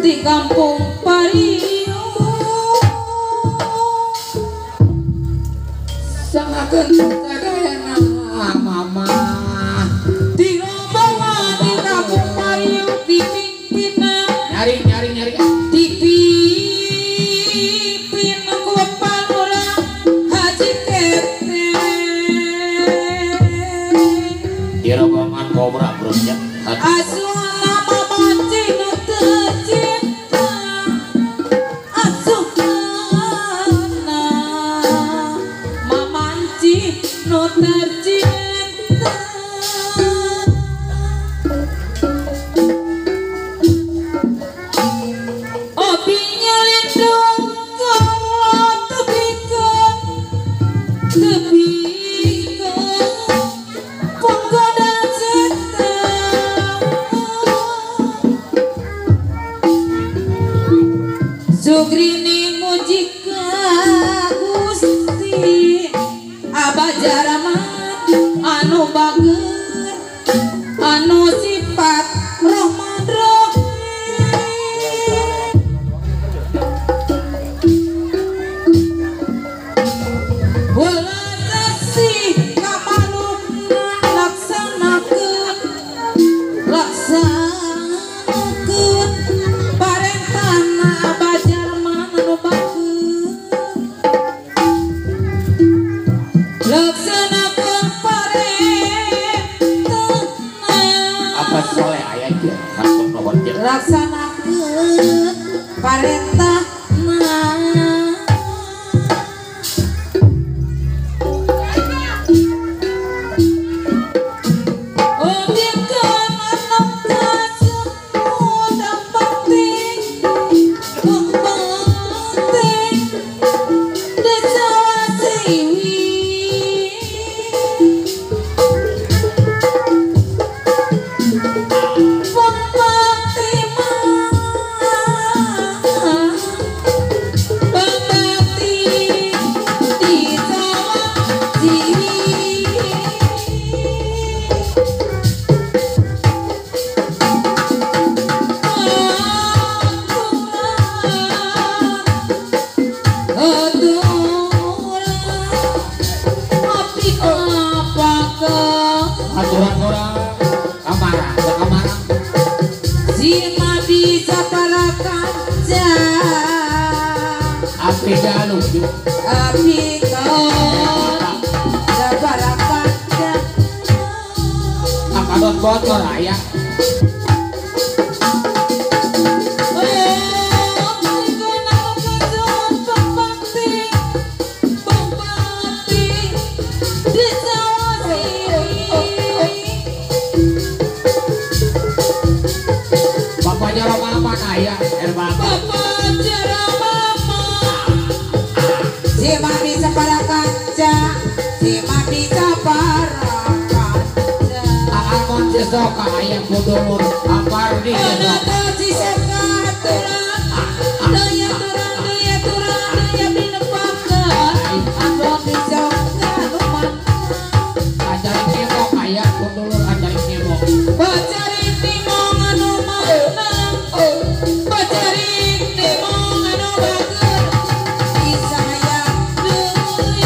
Di kampung Pariu sangakeun sadayana mama di rombongan di kampung Pariu dipimpin nyari nyari nyari dipimpin ku Panglurah Haji Tete di rombongan kobra bro ya asuna mamaci nu tercinta asuna mamanci nu tercinta obi nyelindung kaula tepikeun tepikeun panggoda setan Sugrini muji ka Gusti Abah Jarman anu bager anu sifat Rahman Rahim welas asih ka malukna laksanakeun laksanakeun parentahna Abah Jarman anu bager laksanakeun parentahna apa soleh aya ieu hatur nuhun ieu laksanakeun parentahna Udikeun anu kasebut penting penting desa Siwi aturan orang kamarang kamarang Zima bisa para kaca api jalu api kaon para kaca akadon bocor aya Bapak Jaromama aya Herman Bapak Jaromama Zima bisa para kaca Zima bisa para kaca Aamon Cisoka aya kudulur Apardi Anata Cisoka turang Daya turang daya turang daya binepakan Amon Cisoka numan Acari Nimong aya kudulur Acari Nimong Bacari Nimong anu mana Bacari Nimong anu bager Disayang deui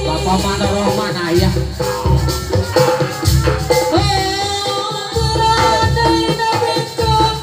Bapak Manorohman aya Oh turang deui nabikeun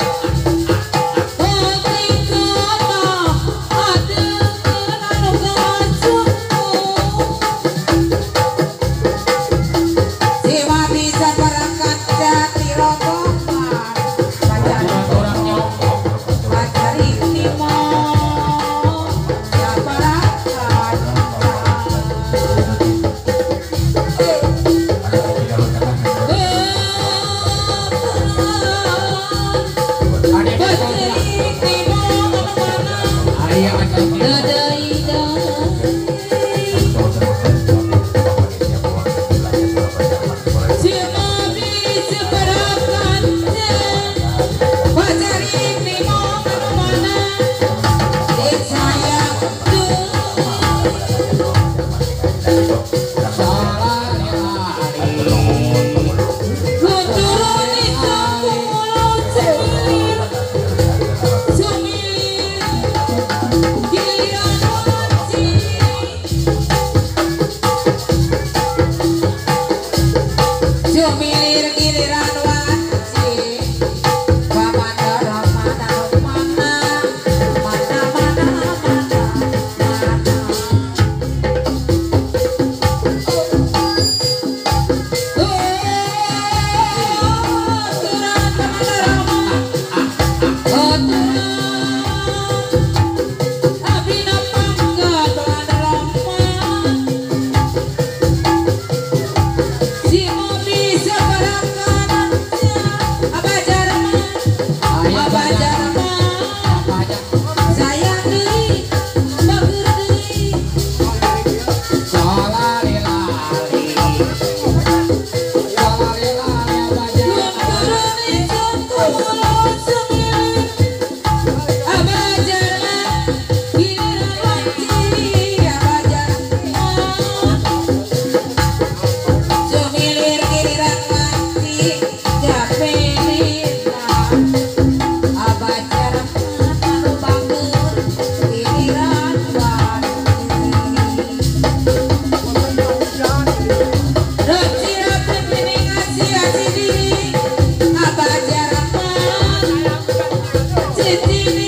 Sini.